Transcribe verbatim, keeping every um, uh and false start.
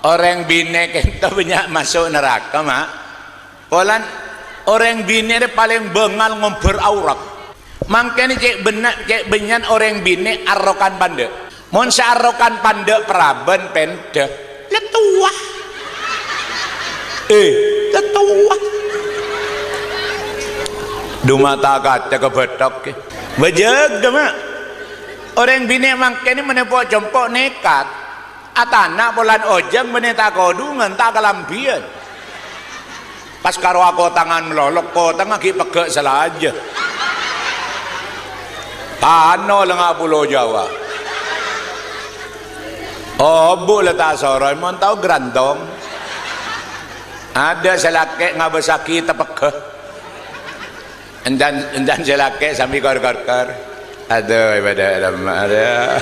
Orèng binè' kènto bânnya' maso' naraka, Ma'. Polana orèng binè' rè palèng bângal ngombhâr aurat. Mangkèn cè' bânnya', cè' bânnya'an orèng binè' arrokan pandâ'. Mon sè arrokan pandâ' parabân pèndhâ, la towa. Eh, la towa. Dhu mata kaca kabâthok, è. Bâjâgâ, Ma'. Orèng binè' mangkèn mon èpo'-compo' nèkat. Atana' polana ojhâng bânnè ta' kodhungan, ta' kalambhiyân. Pas karo akotangan malolo, kotangnga ghi' pegghâ' salajâ. Tano lengnga Pulo Jawa. Obu la ta' soro, mon tao grantong. Adâ' sè lakè' ngabâssaghi tepegghâ. Èntan, èntan sè lakè' sambi kor-kor-kor. Aduh, ibadah lemma, ya.